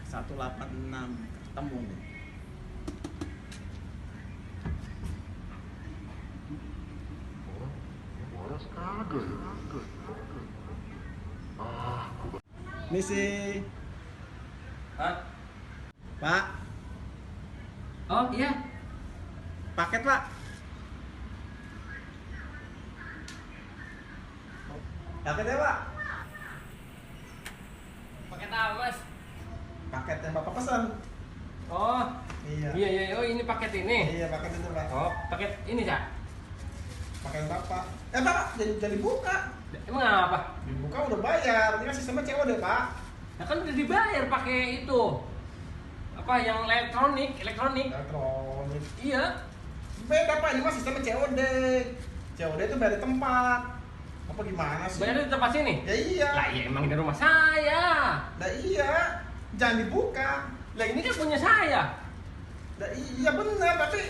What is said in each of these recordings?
186 ketemu nih. Waras kagak ya? Misi. Hah? Pak, Oh iya. paket Pak. Paket ya Pak. Paket apa mas? Paket yang Bapak pesan. Oh Iya. iya. Oh ini paket ini. Iya, paket itu Pak. Oh paket ini Cak. Paket Bapak. Pak, jadi buka. Emang apa? Dibuka udah bayar. Ini kan sistemnya COD Pak. Nah kan udah dibayar pakai itu. Apa yang elektronik? Elektronik. Iya. Beda Pak, ini mah sistemnya COD. COD itu bayar di tempat. Apa gimana sih? Bayar di tempat sini? Ya iya. Lah iya emang di rumah saya. Nah iya. Jangan dibuka. Lah ini kan punya saya. Nah iya benar, tapi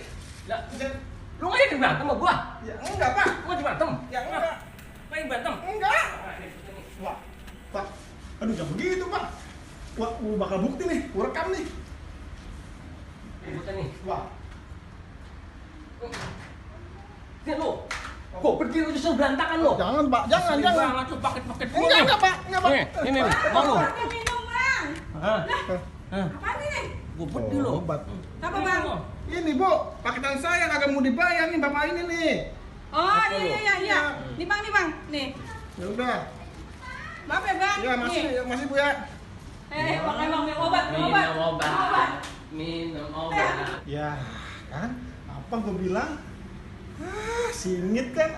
Lah jangan. lu nggak jadi berantem sama gua? Ya enggak Pak. Gua jadi berantem? Ya enggak. Main berantem? Enggak. Wah, Pak. Aduh jangan begitu Pak. Wah, gua bakal bukti nih. Gua rekam nih. Bukan nih. Wah. Lihat lu. Kok berdiri lu justru berantakan lu? Jangan Pak, jangan. Banget tuh paket-paket gua. Enggak Pak. Enggak Pak. Ini mau lu. Minum bang. Hah? Apa ini? Gua berdiri lu. Obat. Apa bang? Ini Bu, paketan saya kagak mau dibayar nih Bapak ini nih. Oh iya. Nih bang. Nih. Ya udah. Maaf ya bang. Ya masih, Nih. masih Bu ya. Pakai bang minum obat. Minum obat. Ya, kan? Apa gua bilang? Singit kan?